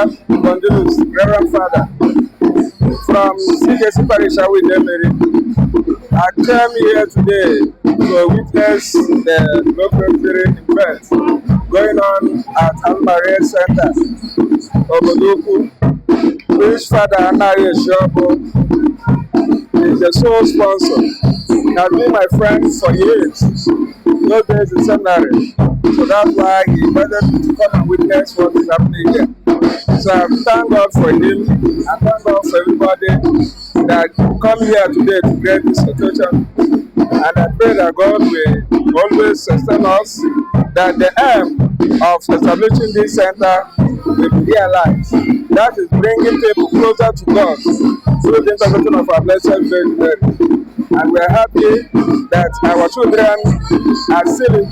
Bondilus, Reverend Father from CKC Parish, Idemili. I came here today to witness the Block Rosary event going on at Ave Maria Center, Obodoukwu, which Father Anayo Eshobo is the sole sponsor. He has been my friend for years, those days in seminary. So that's why he invited me to come and witness what is happening here. So I thank God for him. I thank God for everybody that come here today to grace this occasion. And I pray that God will always sustain us, that the aim of establishing this center will be realized. That is bringing people closer to God through the intervention of our Blessed Virgin Mary. And we are happy that our children are still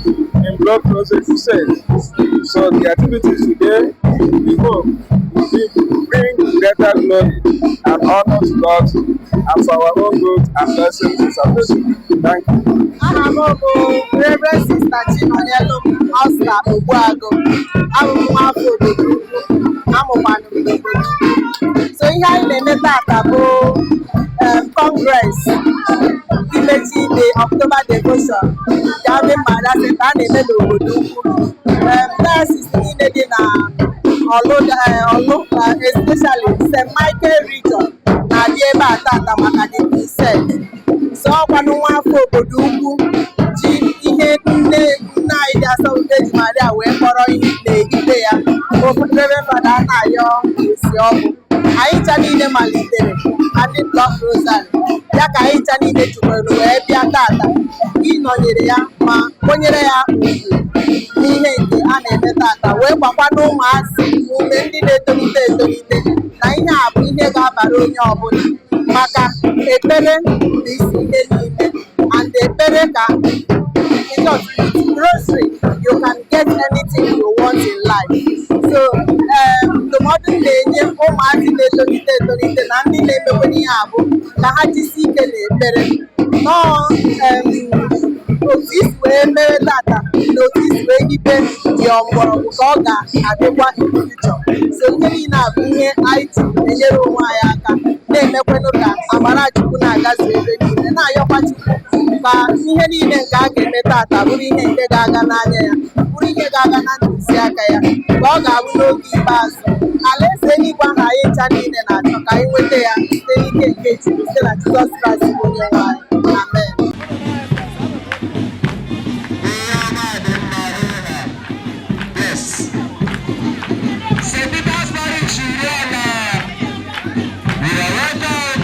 in Block Rosary Crusade. So the activities today, we hope, will bring greater glory and honor to God and for our own good and blessings in salvation. Thank you. Aha m bụ Reverend Sister Chinonyelu Oscar Ogbuagụ. Abụ m nwa afọ obodo ukwu, amụkwanụ m n'obodo ukwu. So ihe anyị na-eme tata bụ Congress imechi the October devotion nke Ave Maria Center a na-eme n'obodo ukwu. Diocese niile dị na Ọlụ, Ọlụ, especially St. Michael region, na-abịa ebe a tata maka the crusade. So ọkwanụ nwa afọ obodo ukwu ji ihe nne nne anyị dị asọ Virgin Maria wee kpọrọ ihe na-ehibe ya bụ Reverend Father Anayo Esiọbụ. Anyị ncha niile malitere ndị Block Rosary ya, ka anyị ncha niile jukwere wee bịa tata ịnọnyere ya ma kponyere ya ugwu n'ihe nke a na-eme tata, wee gbakwana ụmụazị ume, ndị na-etolite etolite, na ihe a bụ ihe ga-abara onye ọbụla, maka ekpere bụ isi ihe niile, and ekpere ka, in short, with rosary you can get anything you want in life. So ndụmọdụ m na-enye ụmụazị na-etolite etolite na ndị na-emekwe ihe a bụ ka ha jisi ike n'ekpere nọọ. Otu isi wee mere tata na otu isi wee hibe dị mgbọrọgwụ ka ọ ga-adịkwa in future. So ihe niile a bụ ihe anyị ji enyere onwe anyị aka, na-emekwenụ ka amara Chukwu na-agazu ebe niile, na-ayọkwa Chukwu ka ihe niile nke a ga-eme tata bụrụ ihe nke ga-aga n'anya ya, bụrụ ihe ga-aga na ntụziaka ya, ka ọ ga-abụ n'oge ikpeazụ, alaeze eluigwe ahụ anyị ncha niile na-achọ ka anyị nweta ya site n'ike nke Chukwu, site na Jizọs Kraịst bụ onye nwe anyị. Amen. Ihe ọma dị mma hụ. Yes. St. Peter's Parish, Iriala. You are welcome.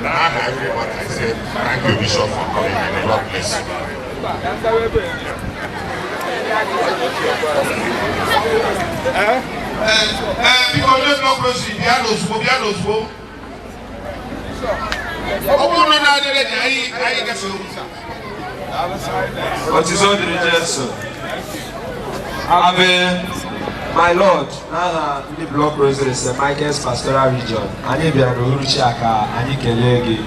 N'aha everybody, I say thank you, Bishop, for coming and God bless you. Ee, biko, ndị Block Rosary, bịa n'ozugbo, bịa n'ozugbo. Ọ bụrụ na na-adịrị dị anyị gafee. Otuto dịrị Jesu. Ave, my Lord, n'aha ndị Block Rosary St. Michael's Pastoral Region, anyị bịara n'uhuruchi a ka anyị kelee gị.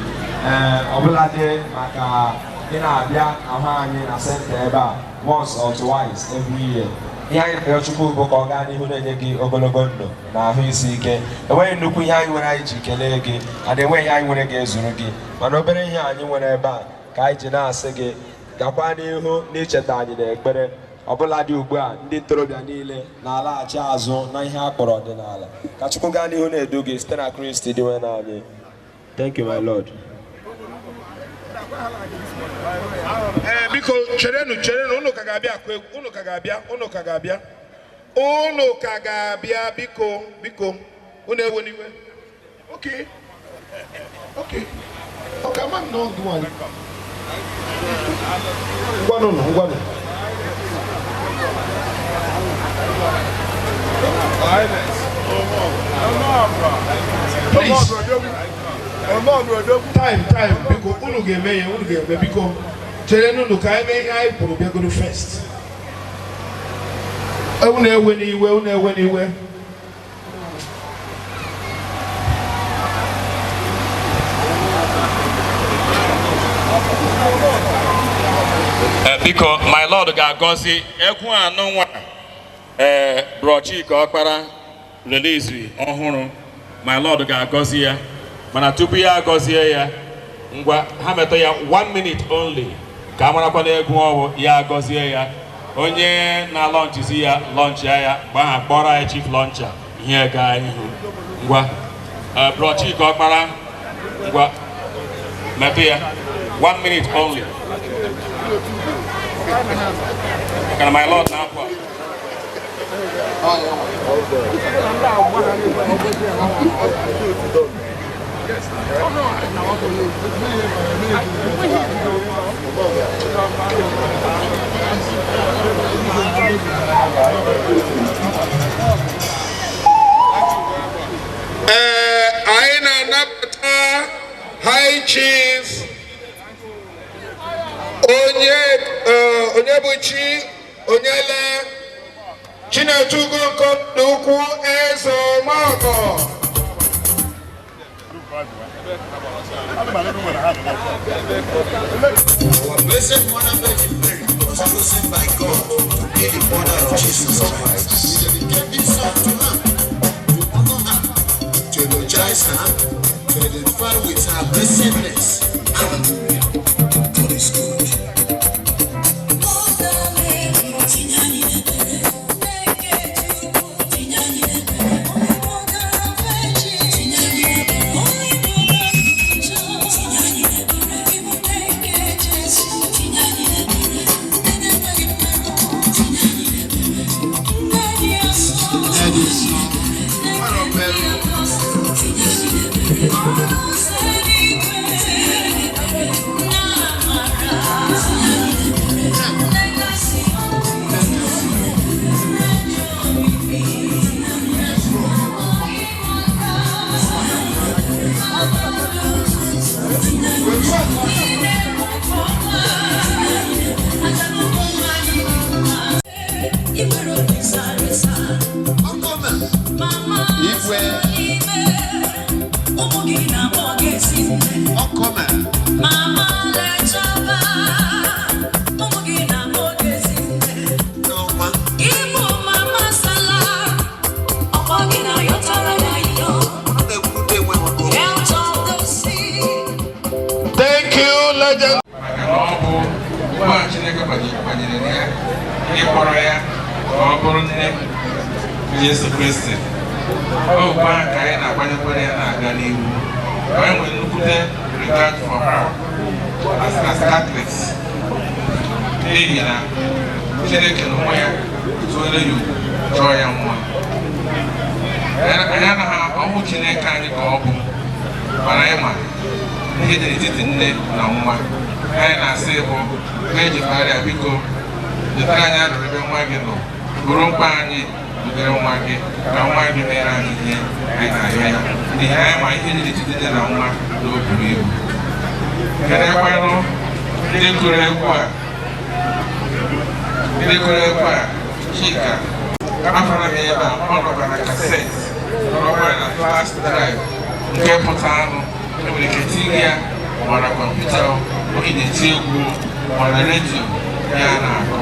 Ee, ọbụladị maka ị na-abịa ahụ anyị na center ebe a once or twice every year. Ihe anyị na-arịọ Chukwu bụ ka ọ gaa n'ihu na-enye gị ogologo ndụ na ahụ isi ike. Enweghị nnukwu ihe anyị nwere anyị ji kelee gị, and enweghị ihe anyị nwere ga-ezuru gị. Mana obere ihe anyị nwere ebe a ka anyị ji na-asị gị. Gakwa n'ihu n'icheta anyị n'ekpere. Ọbụladị ugbu a, ndị ntorobịa niile na-alaghachi azụ na ihe a kpọrọ ọdịnala. Ka Chukwu gaa n'ihu na-edu gị site na Kristi Dinwenụ anyị. Thank you, my Lord. Ee, biko cherenụ, cherenụ. Unu ka ga-abịa akụ egwu, unu ka ga-abịa, unu ka ga-abịa, unu ka ga-abịa. Biko, biko, unu ewe n'iwe. Okay, ama m na ọ gị nwanyị. Ngwanụ nụ, ngwanụ. Please, time, time. Biko, unu ga-eme ya, unu ga-eme. Biko chere nunu ka anyị mee ihe anyị kwuru bịagoro first. Unu ewe n'iwe, unu ewe n'iwe. Biko, my Lord ga-agọzi egwu anụ nwa ee Bro Chika Ọkpara release ọhụrụ. My Lord ga-agọzi ya, mana tupu ya agọzie ya, ngwa, ha metụ ya one minute only ka a marakwa na egwu ọwụ ya agọzie ya. Onye na-alaunchizi ya, launchia ya. Mgbe ahụ kpọrọ anyị chief launcher, ihe gaa ihu. Ngwa, Bro Chika Ọkpara, ngwa, metụ ya one minute only maka na my Lord na-apụ a. Ee, anyị na-anabata High Chief onye onye bụ chi onyele Chinetugo Nkọdụ eze Ọmọgọ. Our Blessed Mother Virgin Mary was chosen by God to be the mother of Jesus Christ. We dedicate this song to her, to honor her, to eulogize her, to identify with her blessedness. Hallelujah. God is good. Igwe ọkọma. Mama lechaba, ụmụ gị na-akpọ gị ezinne. N'ọnwa. Ịbụ mama sala, ọkwa gị na-ayọtara ya iyo. Na-ekwute enweghị ọkụ. Out of the sea. Thank you, legend. Maka na ọ bụ ugbu a Chineke banyere na ya ịkpọrọ ya ka ọ bụrụ nne Jesu Kristi. Ọ ugbu a ka anyị na-akwanyekwere ya na-aga n'ihu. Anyị nwere nnukwute regard for her as Catholics, n'ihi na Chineke na onwe ya tụọrọ ya ugwu, chọọ ya mma. Anyị anaghị ọhụ Chineke anyị ka ọ bụ, mana anyị ma ihe dị n'etiti nne na nwa. Anyị na-asị bụ Virgin Maria, biko letara anyị arịrịọ ebe nwa gị nọ, bụrụ mkpa anyị butere nwa gị, ka nwa gị mere anyị ihe anyị na-arịọ ya, n'ihi anyị ma ihe dị n'etiti nne na nwa na o buru ibu. Kedekwanụ ndị gụrụ egwu a, ndị gụrụ egwu a, Chika afọrọ m ebe a, ọ nọkwa na cassette, nọrọkwa na flash drive nke pụta anụ. Enwere ike tinye ya ma na kọmputa oge na-eti egwu ma na redio ya na-akọ.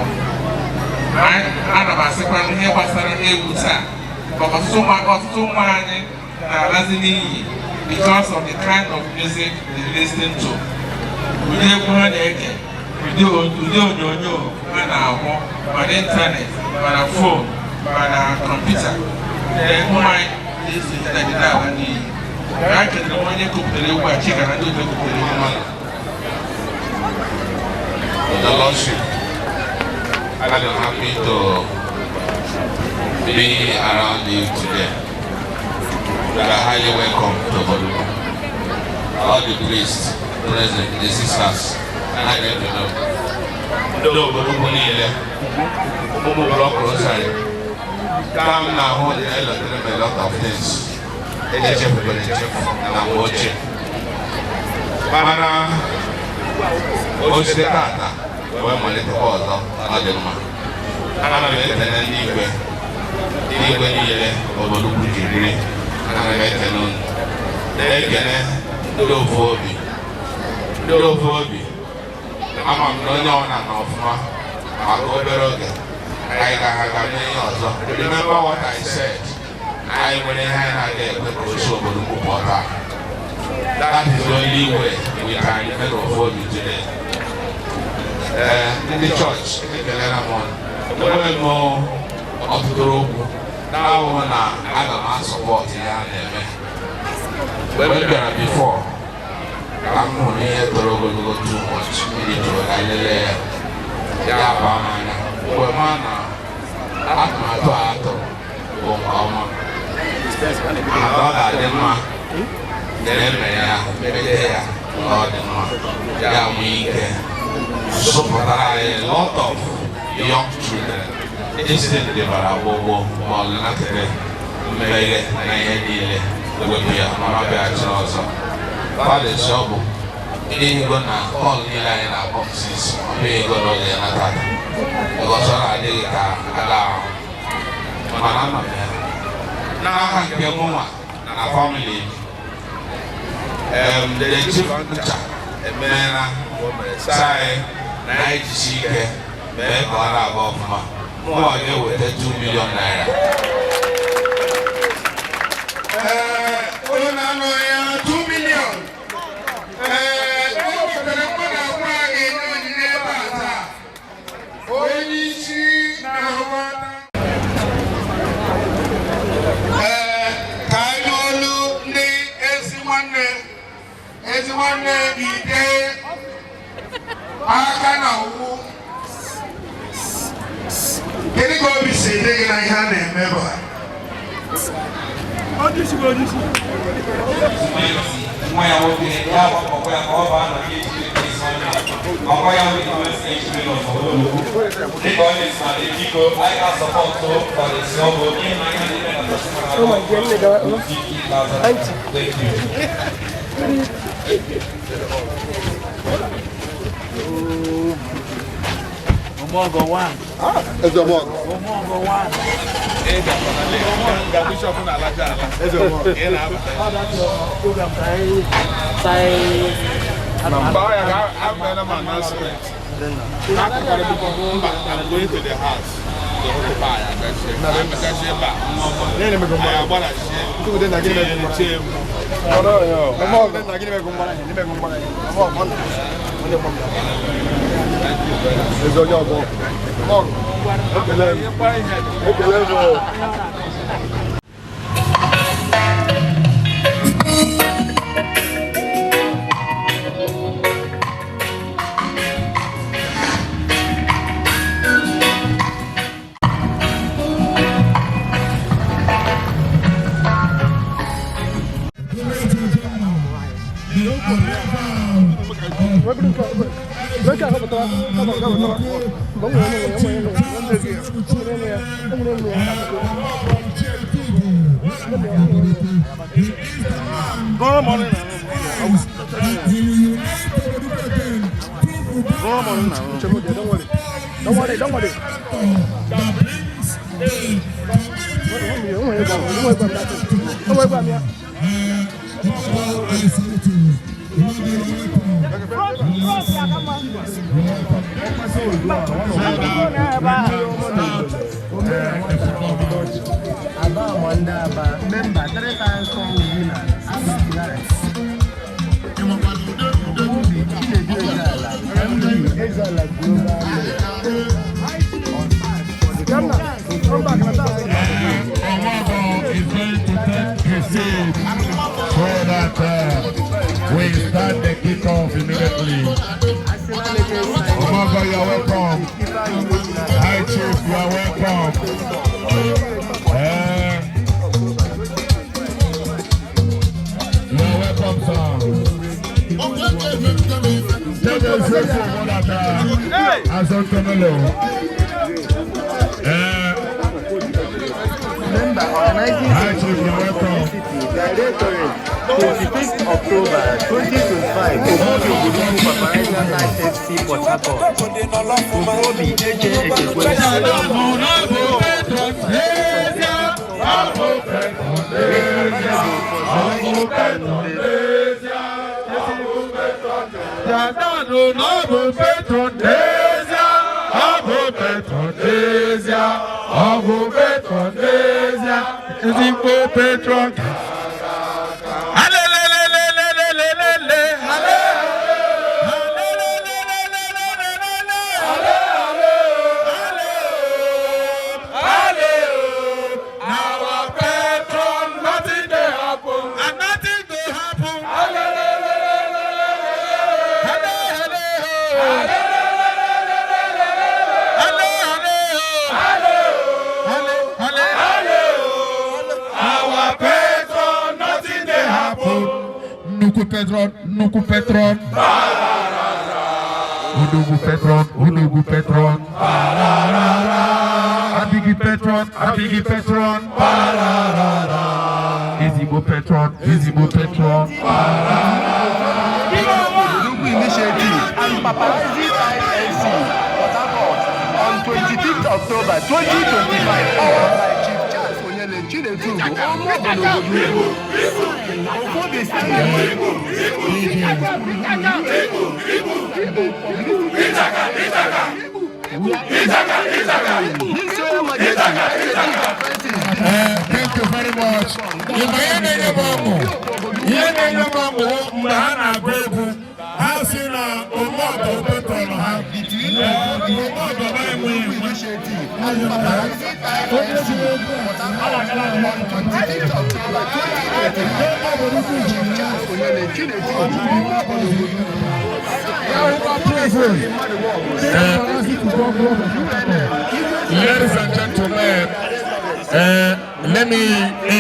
Ana m asịkwa ihe gbasara egwu taa, maka ọtụtụ ụmụ anyị na-alazi n'iyi because of the kind of music they listen to, ụdị egwu ha na-ege. Ụdị onyonyo a na-ahụ ma n'ịntanetị, ma na phone, ma na kọmputa, ee, ụmụ anyị na-esi ịntanetị na-ala n'iyi. Ka a kelere m onye kụpụtara egwu a, Chika, na ndị otu kụpụtara egwu a. The Lordship, I am happy to be around you today. You are highly welcome to Boluku. All the priests present, the sisters, and I know. Ndị obodo ukwu niile, ụmụ Block Rosary, ka m na-ahụ na-elotere m a lot of things echefubere echefu na mgbe ochie. Mana o site tata wee malitekwa ọzọ, ọ dị mma. Ana m ekele ndị igwe, ndị igwe niile obodo ukwu ji biri. Ana m ekele unu, na-ekele ndị ofu obi, ndị ofu obi. Ama m na onye ọbụla nọ ọfụma maka obere oge anyị ga-aga mee ihe ọzọ. Remember what I said: anyị nwere ihe anyị na-aga ekwe ka osi obodo ukwu pụọ taa. That is the only way we can make ofu obi today. Ee, ndị chọọchị, ekelere m unu. Enweghị m ọtụtụ okwu na-ahụhụ na aga m a-support ihe a na-eme. Mgbe m bịara before, ka m hụrụ ihe toro ogologo too much, mmiri jụrụ ka lelee ya, ya baa m anya mgbe ma na atụmatụ a atụrụ bụ nke ọma, maka ọ ga-adị mma na emere ya mete ya ka ọ dị mma, ya nwee ike zụpụtara anyị a lot of young children. This thing dịbara gbogbo ma ọ nakere mmeghe na ihe niile ewepụ ya, mana ọ bịaghachiri ọzọ. Fada si ọ bụ ego na call niile anyị na-akpọ m since, ọ bụ ego n'oge ya na tata because ọ na-adịghị ka ala ahụ, mana anọ m ya n'aha nke mụnwa na family the chief ncha emeela sị anyị na anyị jisi ike mee ka ọ na-aga ọfụma. Mụnwa ga-eweta 2 million naira. Ee, onye na-anọ ya 2 million. Ee, e wetara mmadụ abụọ a ga-enye onyinye ebe a taa. Onye isi na-ahụmata. Ee, ka anyị n'olu ndị ezi nwanne, ezi nwanne ide aka na ụkwụ. Kedu ka obi si dị gị na ihe a na-eme ebe a? Nwa ya nwoke ya agbakọkwa ya ka ọ baa na ihe ejiri ọkwa ya nwere ike ejiri n'obodo dịka ọ na-esi. Biko, anyị ga-a-support Fada ọ bụ ịhụnanya dị na 50,000. Thank you. Omogo one. Eze Omogo. Omogo one. Ị ga-akwa na ga bishọp na-alaja ala. Ị na-abata. Mba, ya ga m announcement. Akụkọrọ biko, mba, I'm going to the house. To occupy agachie. Agachie ebe a. Anyị agbarachie. Tie egwu. Omogo. Eze onye ọgbọ. Omogo. Ekele m. Ekele m. O. Don't worry, don't worry. Don't worry about me. Aba Wanda Aba, member, three times four winner, 69. Obi Chinedu Ezeala, MD, Ezeala. Omogo is going to take his seat so that we start the kickoff immediately. Omogo, you are welcome. High Chief, you are welcome. You are welcome, sir. Take a seat for that. Azontonolo. Member organizing Hi, Chief, you are welcome. Directorate, 25th October 2025, Ofobi Obodoukwu Paparazzi Night FC Port Harcourt. Ofobi Eche Echekwe. Ọ bụ patron n'ezie, ọ bụ patron n'ezie, ọ bụ patron n'ezie, ezigbo patron. Alelelelelelelele, ale, alelelelelelele, ale, ale, ale, na our patron, nothing dey happen, and nothing go happen. Alelelelelelele, ale, ale, ale, ale, ale, ale, ale, our patron, nothing dey happen. Nnukwu patron, nnukwu patron. Odogwu patron, odogwu patron. Abigi patron, abigi patron. Ezigbo patron, ezigbo patron. Obodoukwu Initiative and Paparazzi Time FC Port Harcourt on 25th October 2025, powered by Chief Charles Onyele Chinedugo, Omogo n'Obodoukwu. Ofobi Stanley. His Royal Majesty Francis. Thank you very much. Mgbe ihe na-enye m ọṅụ, ihe na-enye m ọṅụ mgbe ha na-agụ egwu, ha si na omeọgọ patron ha, omeọgọ ha enweghị enwe. Initiative and Paparazzi Time FC Port Harcourt on 25th October 2025. Chief Charles Onyele Chinedugo, Omogo n'Obodoukwu. Ladies and gentlemen, let me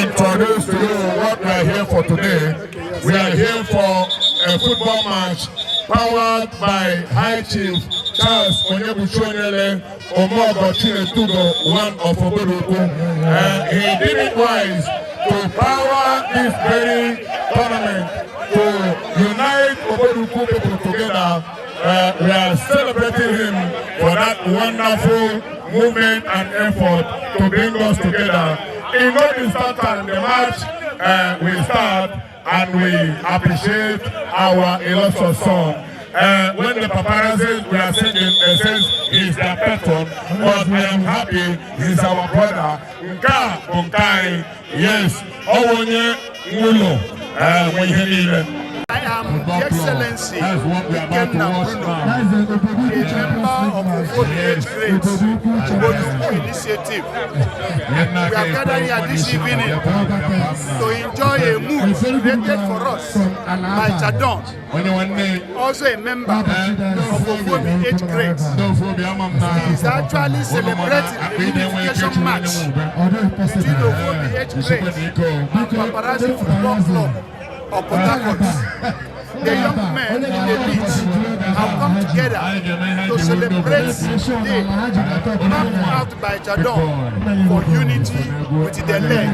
introduce to you what we are here for today. We are here for a football match powered by High Chief Charles Onyebuchi Onyele Omogo Chinetugo, one of Obodoukwu. He did it wise to power this very tournament to unite Obodoukwu people together. We are celebrating him for that wonderful movement and effort to bring us together. In no distant time, the match will start and we appreciate our illustrious son. When the paparazzi we are singing, they says he's their patron, but I am happy he's our brother. Nke a bụ nke anyị, yes, ọ bụ onye nwụlọ nwe ihe niile. I am Football The club. Excellency That's what we are about to Ikenna watch Bruno, now. a member of Ofobi Age Grade Obodoukwu Initiative. We are gathered here this evening to enjoy a mood created for us by Chadon, also a member of Ofobi Age Grade. He is actually celebrating the unification match between Ofobi Age Grade and Paparazzi Football Club of Port Harcourt. The young men in the beach have come together to celebrate the day mapped out by Chadon for unity with the leg,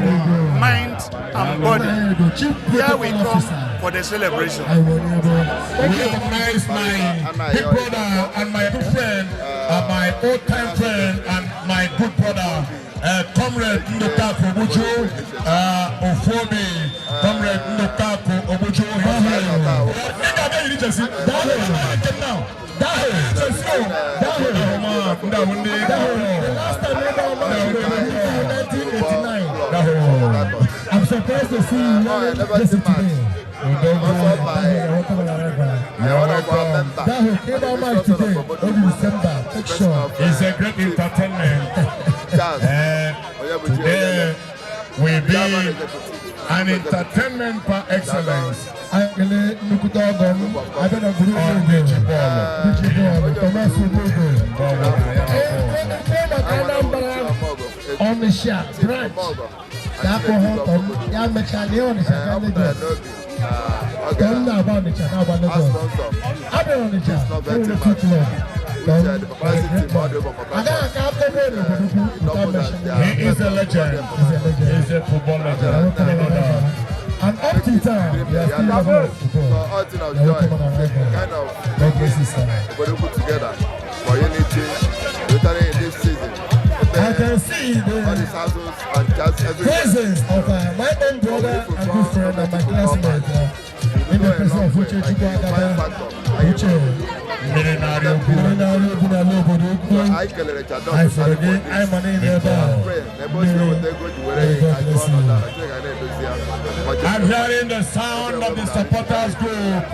mind, and body. Here we come for the celebration. Recognize my big brother and my good friend, my old time friend and my good brother, Comrade Ndokaku Obuchu, Ofobi, Comrade Ndokaku Obuchu. Nigga, get you just now. Just go. The last time I was 1989. I'm surprised to see you wearing this today. You're welcome. That came out match today, early December. Make sure. It's a great entertainment. will be an entertainment par excellence. Anyị ekele nnukwute ọgọ m abịa na gburugburu Ọ na-eji bọọlụ. Diji bọọlụ Thomas Udogo. Ekwe maka Anambra Ọnịsha branch ka akpọ ha ọtọ m ya mechaa lie Ọnịsha gaa Lagos. Tọm na-agba Ọnịsha na-agba Lagos. Abịa Ọnịsha enwere two club. Tọm agaghị aka akpọ bọọlụ obodo ukwu without mentioning He is a legend. He's a legend. He is a football legend. You know that. And up to time, we are still lovers of football. We are welcome on our record. God bless you, sir. Together for unity, Rotary in this season. I can see All the these houses and just everywhere. presence of my own brother and good friend and my classmate in the person of Uche Chukwu Agada. Uche, Mmiri na-arị okwu. mmiri na-arị okwu n'ala obodo ukwu. Anyị kelere Chadok Anyị fụrụ gị, anyị ma niile ebe a. n'ebe o si eweta ego ji were May God anyị bless ọnọdụ you. ala Chineke ga na-edozi ya. I'm hearing the sound of the supporters group.